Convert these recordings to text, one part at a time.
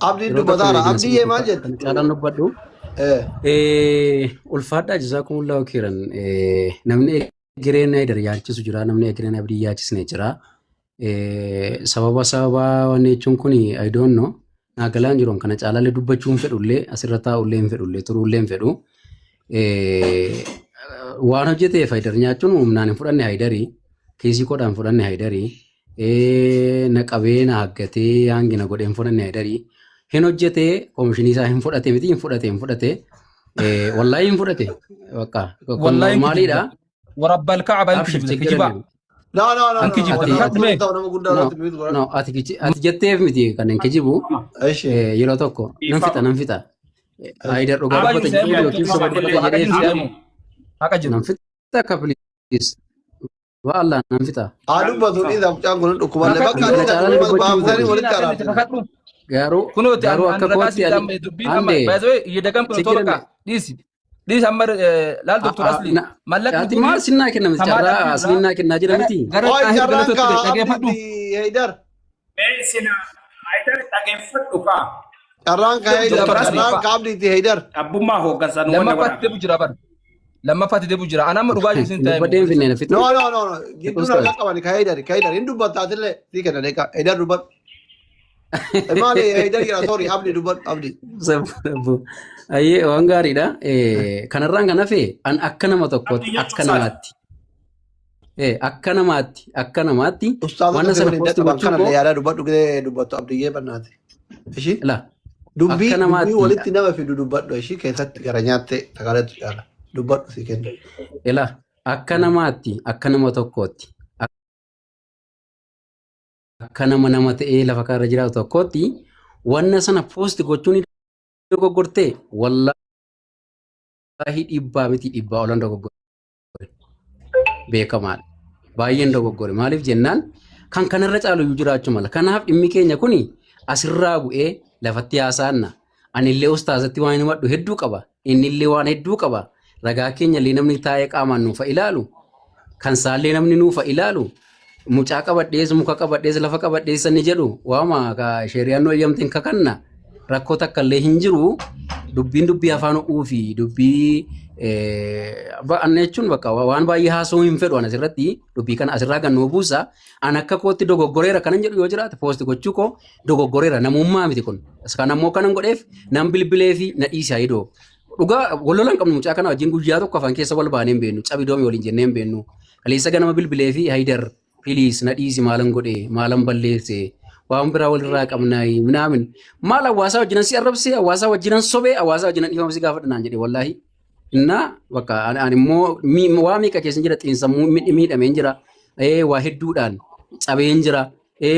Abdiin Yeroo tokko dubbataara. meetiin asii Abdiyyee maal dhufu jette? kana caalaan dubbadhu. Eh. Ulfaadhaa jazaakumullahu khairan. Namni egereen Haydar yaachisu jira, namni egereen Abdii yaachisne jira. Sababa sababa wanni jechuun kun I don't know. Naa galaan jiru kana caalaallee dubbachuu hin fedhullee asirra taa'ullee hin fedhullee turuullee hin fedhu. Waan hojjeteef Haydar nyaachuun humnaan hin fudhanne Haydarii kiisii koodhaan hin fudhanne Haydarii na qabee na haggatee hangi na godhee hin fudhanne Haydarii hin hojjetee koomishinii isaa hin fudhate miti hin fudhate hin fudhate wallaahi hin fudhate bakka kun Wallaahi hin normaaliidha. kijibda. Warabbal ka'aba hin Abshir kijibda. ችግር Kijibaa. የለም. No, no, no, An no. kijibda. Ati Ati Kakadhu mee. ta'u nama guddaa no irratti mute godhadhu. no ati jetteef miti kan hin kijibu. Eshi. Yeroo tokko nan fixa nan fixa. Haydar dhugaa Haqa dubbata jiru jedhee seemu. yookiin soba dubbata Haqa jedhee jiru fi seemu. Haqa jiru. nan fixa akka please. Waa Allah nan fixa. Haa dubbatu dhiisa mucaan kun dhukkuballee Kakadhu. bakka Kana dhiisa caalaa dhukkuba dubbachuu hin baafsanii fedhu. walitti Naa kennite araarsan. kakadhu. Garuu Kunooti garuu an akka ragaa kootti sitti ani amma dubbiin amma ande by the way yedagam kun ችግር tola dhiisi. Dhiisi amma laal Dr. Asli mallaqni Ati kuni maal sinnaa kenna miti Kamaal carraa Abdiirraa aslinnaa kennaa jira gara miti. gara Oi Xaahir carraan Galatootti kaa dhaggeeffadhu. abdiitti Heydar. Mee isin Haydar dhageeffadhu kaa. Carraan kaa Heydar. Dr. Asli Carraan kaa abdiitti Heydar. Abbummaa hooggansa nu wanna Lammaffaatti deebi'u jira bara. Lammaffaatti deebi'u jira. Ani amma dhugaa jiru sin ta'e. Dubbadheen finneen fixu. No, no, no, no. Gidduu Ustaz. harka qabani ka Heydar. Ka Heydar hin dubbattaatillee sii kenna deeqa. Heydar dubbadhu. Maali Heydar jira sorry Abdi dubbadhu Abdi. Ayyee waan gaariidha. Kanarraan kan hafe an akka nama tokkootti Abdi akka jechuun saala. namaatti akka namaatti akka namaatti Ustaazota waan si sana waliin posti dadhaban gochuu kanallee koo yaadaa dubbadhu gidee dubbattu Abdiyyee bannaati. Ishii la dubbii akka dubbii namaatti walitti nama fidu dubbadhu ishii keessatti gara nyaatte sagaleetu caala dubbadhu si kenna. ila akka namaatti akka nama tokkootti akka nama nama ta'ee lafa kanarra jiraatu tokkootti wanna sana post gochuun dogoggortee wallaahi dhibbaa miti dhibbaa olan dogoggore beekamaadha. Baay'een dogoggore maaliif jennaan kan kanarra caalu iyyuu jiraachuu mala. Kanaaf dhimmi keenya kuni asirraa bu'ee lafatti haasa'anna. Anillee ustaazatti waan himadhu hedduu qaba. Innillee waan hedduu qaba. Ragaa keenya illee namni taa'ee qaamaan nuufa ilaalu. Kan saallee namni nuufa ilaalu. Mucaa qabadhees muka qabadhees lafa qabadhees inni jedhu waama ka sheeriyaan nu eeyyamteen kakanna. Rakkoo takka illee hin jiru. Dubbiin dubbii afaan ho'uu fi dubbii anna jechuun bakka waan baay'ee haasa'uu hin fedhu an asirratti dubbii kana asirraa kan nu buusa. An akka kootti dogoggoreera kanan jedhu yoo jiraate poosti gochuu koo dogoggoreera namummaa miti kun. Kan ammoo kanan godheef nan bilbilee fi na dhiise hayidoo. Dhugaa wal lola hin qabnu mucaa kana wajjin guyyaa tokko afaan keessa wal baanee hin beeknu cabidoomi waliin jennee hin beeknu. Kaleessa ganama bilbilee fi Haydar please na dhiisi maalan godhe maalan balleesse waan biraa walirraa qabnaayi minaamin maal hawaasaa wajjinan si arrabse hawaasaa wajjinan sobee hawaasaa wajjinan dhiifama si gaafadha naan jedhe wallaahi. Innaa bakka ani immoo waa meeqa keessa jira xiinsammuu miidhameen jira waa hedduudhaan cabeen jira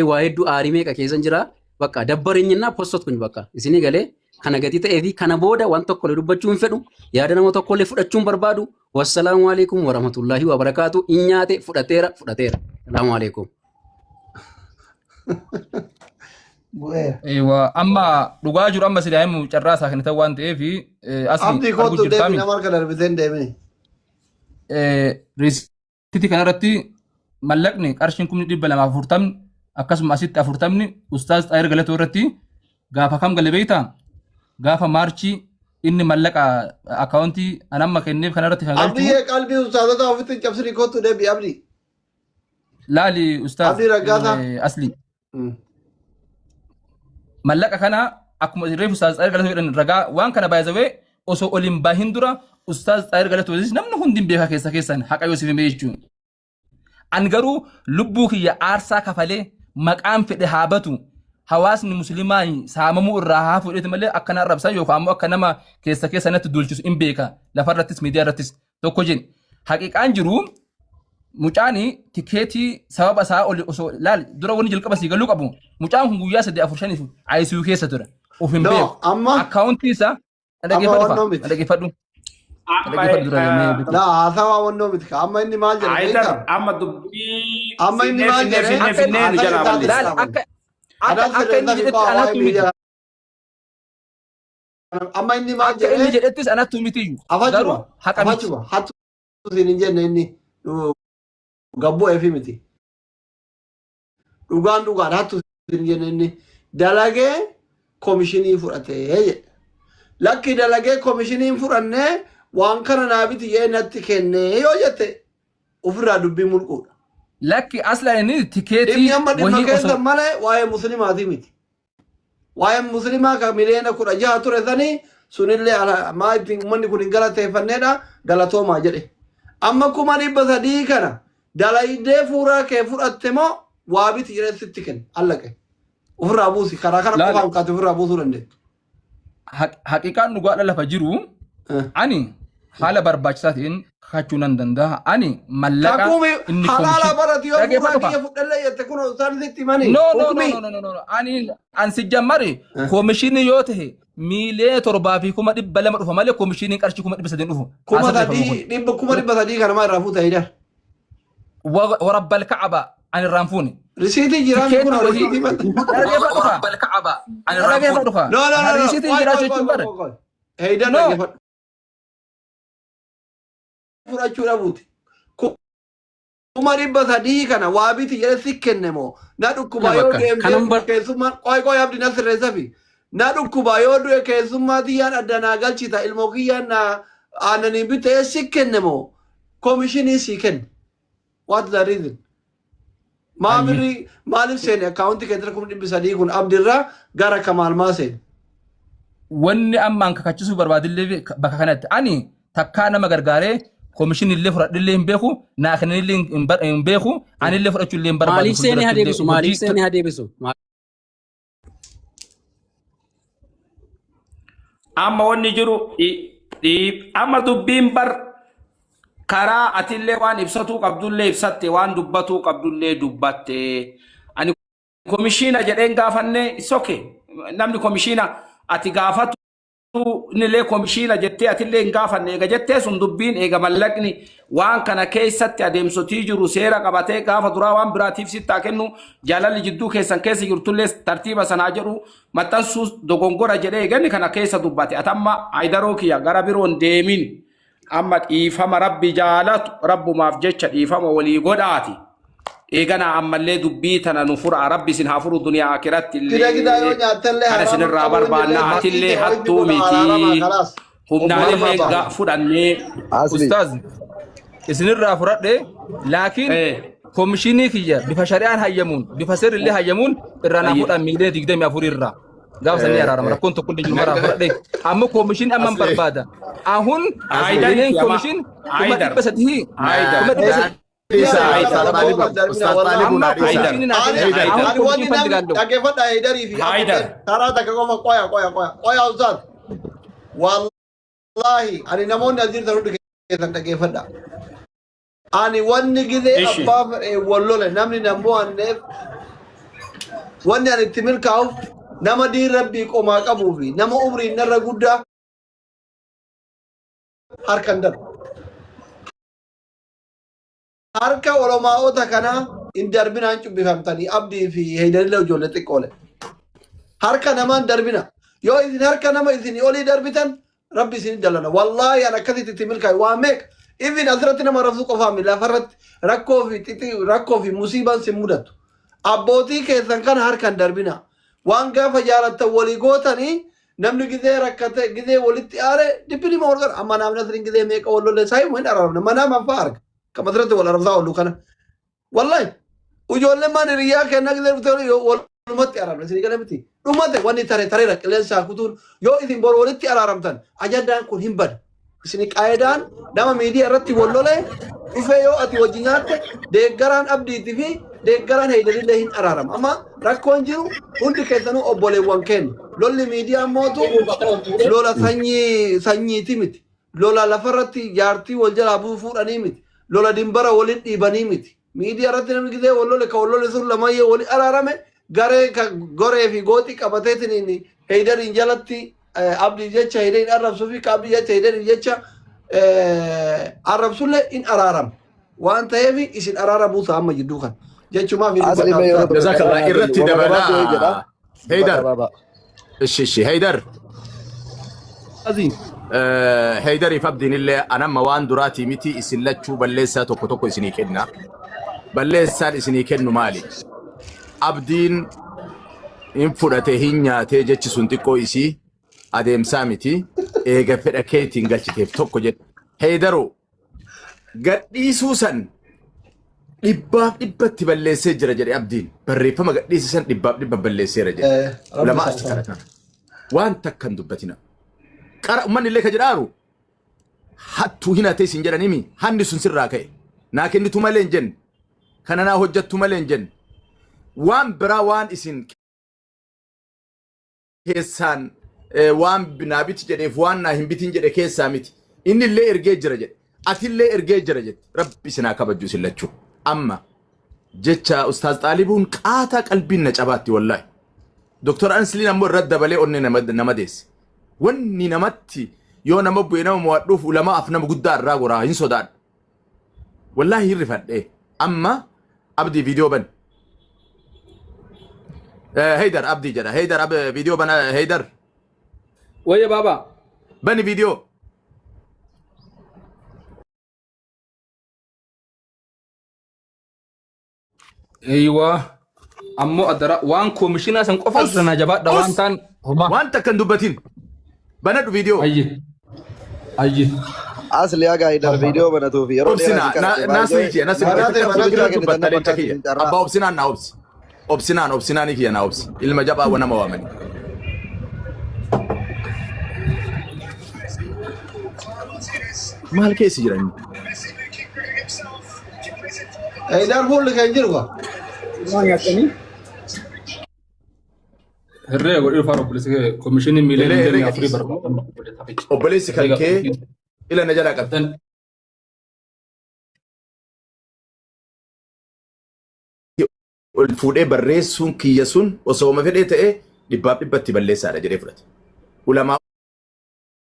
waa hedduu aarii meeqa keessa jira bakka dabbareenyinnaa postot kun bakka isinii galee kana gatii ta'ee fi kana booda waan tokko illee dubbachuu hin fedhu yaada nama tokko illee fudhachuu hin barbaadu wassalaamu alaikum warahmatullahi wabarakaatu in nyaate fudhateera fudhateera salaamu alaikum. Bu'eera. Ewa amma dhugaa jiru amma silaa himu carraa isaa kennitan waan ta'eef asli Abdii arguu kootu deemi jirtaami. nama harka darbitee hin deemini. Riisitii kanarratti mallaqni qarshiin 240,000 akkasuma asitti afurtamni ustaaz Xaayir Galatoo irratti gaafa kam gale beektaa? Gaafa maarchii inni mallaqa akkaawuntii an amma kenneef kanarratti kan galchu Abdiyyee qalbii ustaazota ofitti hin cabsini kootu deebi Abdii. laali ustaaz Abdii Raggaasaa. Asli. Mallaqa kana akkuma reefu ustaaz Xaayir Galatoo jedhan ragaa waan kana baay'isawee osoo ol hin bahin dura ustaaz Xaayir Galatoo namni hundi hin beeka keessa keessan haqa yoo siif hime jechuun. An garuu lubbuu kiyya aarsaa kafalee maqaan fedhe haa batu hawaasni muslimaa saamamuu irraa haa fuudheeti malee akka na arrabsan yookaan ammoo akka nama keessa keessa natti duulchisu hin beeka lafarrattis miidiyaa irrattis tokko jedhe. Haqiqaan jiru mucaan tikeetii sababa isaa oli osoo laal dura wanni jalqaba sii galuu qabu mucaan kun guyyaa 3 4 5 ICU keessa ture of hin No, beeku. Akkaawuntii isaa amma dhaggeeffadhu wannoo fa'a miti. dhaggeeffadhu Amma dhaggeeffadhu dura mee bitu. Laa haasawaa wannoo miti. Amma inni maal jedhe Haydar beektaa? amma dubbii Amma inni finnee maal finnee jedhe? finnee Akka finnee nu Haasawaa jalaa isaati balleessa. laal qaban. akka akka Kanaaf akka inni sirreessaa fi jedhetti waa'ee anattu miti. miidiyaa. Amma inni maal Akka inni jedhe? jedhettis anattu miti iyyuu. Garuu Afachuma. haqa miti. Afachuma. Hattu siin hin jenne inni gabboo eefi miti. Dhugaan dhugaan hattu siin hin jenne inni dalagee Komishinii fudhatee jedhe. Lakki dalagee komishinii hin fudhannee waan kana naa biti jedhee natti kennee yoo jette ofirraa dubbii mulquudha. Lakki aslaan inni tikeetii Dhimmi amma dhimma wahii keessa osoo malee waa'ee muslimaatii miti. Waa'een muslimaa ka miliyoona 16 ture sanii sunillee ala maa ittiin uummanni kun hin galateeffanneedha galatoomaa jedhe. Amma 300,000 kana dalaydee fuuraa kee fudhatte moo waa biti jedhee sitti kenne allaqe. Ofirraa buusi karaa kana Laali. qofaan kaate ofirraa buusuu dandeettu. Haqiqaan dhugaadha lafa jiru ani haala barbaachisaa ta'een kakachuu nan danda'a. Ani mallaqa Kakuumi inni halaala komishin barati yoo fuuraa dhaggeeffadhu kiyya kaa. fudhallee jette kun isaan sitti himanii. No no no Hukmii. no no no no ani an si jammari komishinii yoo ta'e miiliyoona 7 fi 200,000 dhufa malee komishiniin qarshii 300,000 dhufu. Haa Kuma sirreeffamu kun. sadii dhibba 300,000 kana maa irraa fuuta hidar. Warabbal ka'aba ani irraan fuune. Risiitii jiraami kun Tikeetii wahii risiitii maxxansa. dhaggeeffadhu kaa. Dhaggeeffadhu kaa. No no no no. Risiitiin Qoy qoy jiraachuu qoy jechuun qoy bara. qoy qoy. Heydar No. dhaggeeffadhu. Fudhachuu dhabuuti. 300,000 kana waa biti jedhee si kenne moo na dhukkuba Kana yoo bakka du'e kanan bar keessummaan qoy qoy abdi na sirreessafi na dhukkuba yoo du'e keessummaa tiyyaan adda naa galchita ilmoo kiyyaan na aannaniin bitee si kenne moo komishinii si kenne what the reason maa Ayye. birrii maaliif seene akkaawunti keettira 300,000 kun abdirraa gara kamaal maa seene Wanni ammaan kakachisuu barbaadillee bakka kanatti ani takkaa nama gargaaree komishinillee fudhadhillee hin beeku naa kennanillee hin beeku anillee fudhachuullee hin barbaadu Maaliif seenee haa fuuldurattillee deebisu? Maaliif hojii seenee haa deebisu? Amma wanni jiru amma dubbiin bar karaa atillee waan ibsatuu qabdullee ibsatte waan dubbatuu qabdullee dubbatte. Ani komishiina jedheen gaafanne it's okay. Namni komishiina ati gaafatu innillee komishiina jettee atillee hin gaafanne eega jettee sun dubbiin eega mallaqni waan kana keessatti adeemsotii jiru seera qabatee gaafa duraa waan biraatiif sitti haa kennu jaalalli jidduu keessan keessa jirtullee tartiiba sanaa jedhu maxxansuu dogongora jedhee eeganni kana keessa dubbate atamma Haydaroo kiyya gara biroon deemin amma dhiifama rabbi jaalatu rabbumaaf jecha dhiifama walii godhaati eeganaa ammallee dubbii tana nu fura rabbi isin haa furu duniyaa akiratti Kida kida yoo illee nyaattallee kana haraama isinirraa qabu innillee barbaannaa maqii atillee kee hoji hattuu kun haraama miti kalaas. humnaanillee Obboleessa fudhannee Asli. Ustaaz isinirraa fudhadhe laakiin komishinii kiyya bifa shari'aan hayyamuun bifa seerrillee hayyamuun irraa naa fuudhan miiliyoona 24 irraa gaafa sanii araarama rakkoon tokko illee jiru maraa fudhadhe amma komishinii amma hin Asli. barbaada ahun Haydar miiliyoon yama komishin kuma Haydar 300 Haydar kuma 300 Dhiisa Haydar Ustaaz Xaalibu. Ustaaz Xaalibu amma naa dhiisa. komishinii naa Ani kenna Haydar ahun ani wanni komishinii namni falligaallo dhaggeeffadha Haydarii fi Haydar Abdeen karaa takka qofa qoya qoya qoya qoya ustaaz. Wallaahi ani namoonni as jirtan hundi keessan dhaggeeffadha. Ani wanni gizee Ishi. abbaa fedhe wal lole namni na mo'anneef wanni ani itti milkaa'uuf nama diin rabbii qomaa qabuu fi nama umriin narra guddaa harkan darbu. Harka olomaa'ota kanaa hin darbinaan cubbifamtanii abdii fi heeydarillee ijoollee xiqqoole. Harka namaan darbina. Yoo isin harka nama isinii olii darbitan rabbi isin dallana. Wallaahi an akkasitti itti milkaa'e waa meeqa. Ifin asirratti nama arrabsuu qofaa miti lafarratti rakkoo fi xixii rakkoo fi musiibaan sin mudatu. Abbootii keessan kana harka hin darbina. Waan gaafa jaalattan walii gootanii namni gizee rakkate gizee walitti aare dhiphini ma wal gara amma naaf nasriin gizee meeqa wal lolle saayii hin araaramne manaa manfaa arga. Kan asirratti wal arrabsaa oolu kana. Wallahi ijoolleen maan hiriyyaa kennaa gizee dhuftee yoo walumatti araaramne isin gala miti. Dhumate wanni tare tareera qilleensaa kutuun yoo isin boru walitti araaramtan ajandaan kun hin badu. Isin qaayidaan nama miidiyaa irratti wal lole dhufee yoo ati wajji nyaatte deeggaraan abdiitii fi deeggaraan heeydarillee hin araarama. Amma rakkoon jiru hundi keessanuu obboleewwan keenya. Lolli miidiyaa mootu lola sanyii sanyiiti miti. Lola lafarratti jaartii wal jalaa bu'u fuudhanii miti. Lola dimbara waliin dhiibanii miti. Miidiyaa irratti namni gizee wal lole ka wal lole sun lamayyee wali araarame garee ka goree fi gooxii qabateetiin heydariin jalatti abdii jecha heydariin arrabsuu fi ka abdii jecha heydariin jecha arrabsullee in araarama. Waan ta'eef isin araara buusa amma jidduu kana. Jechumaaf hin Asli dubbata mee yeroo ustaaz. tokko Jazakallah carraa irratti kennu. Wama gabaabduu wayii jedha. dabalaa. Heydar. Gabaabaa. Ishi ishi Heydar. Azii. Heydariif abdiin illee anamma waan duraatii miti isin lachuu balleessaa tokko tokko isinii kenna. Balleessaan isinii kennu maali? Abdiin Hin fudhate hin nyaatee jechi sun xiqqoo isii adeemsaa miti. Eega fedha keetiin galchiteef tokko jedhe. Heedaroo gadhiisuu san dhibbaaf dhibbatti balleessee jira jedhe abdiin. Barreeffama gadhiise san dhibbaaf dhibba balleesseera jedhe. Eh, Rabbi Ulamaa isaan achi qaba. kadhatan. Waan takka hin dubbatina. Qara ummanni illee ka jedhaaru hattuu hin hatee sin jedhanimi hanni sun sirraa ka'e. Naa kennitu malee hin jenne. Kana naa hojjettu malee hin jenne. Waan biraa waan isin keessaan eh, waan naa biti jedheef waan naa hin bitin jedhe keessaa miti. Inni illee ergee jira jedhe. Atillee ergee jira jette. Rabbi isin haa kabajju isin lachuu. Amma jecha Ustaaz Xaalibuun qaataa qalbiin na cabaatti wallaahi. Doktor Ansliin ammoo irratti dabalee onnee nama nama deesse. Wanni namatti yoo nama bu'e nama mo'adhuuf ulamaaf nama guddaa irraa goraa hin sodaadhu. Wallaahi hin rifadhe. Amma abdii viidiyoo bani. Heydar abdii jedha. Heydar viidiyoo bana Heydar. Wayya baabaa. Bani viidiyoo. Eeywa. Ammoo addara waan koomishinaa san qofa Us! irra na jabaadha waan Us! ta'an homaa. Waan takka hin dubbatin. Banadhu viidiyoo. Ayye. Ayye. Asli haga Haydar viidiyoo banatuuf yeroo dheeraa Obsina si kadhate naasni baay'ee kiyya nasri Banate, kiyya banate. bira kennitan dubbatta na leenca fakkaatu kiyya. isin carraa. Abbaa obsinaan naa obsi. Obsinaan obsinaan kiyya naa obsi. Ilma jabaa wa nama waamani. Maal keessa jira inni? Heydar fuulli kan jiru kaa. Herrega godhee dhufaa obboleessi kee koomishinii miiliyoona Illee digdamii herrega afurii dhiisi. barbaadamu obboleessa fichi. Obboleessi kan Herrega kee ila na jalaa qabdi. Dan Ol fuudhee barreessuun kiyya sun osooma fedhee ta'e dhibbaaf dhibbatti balleessaadha jedhee fudhate. Ulamaa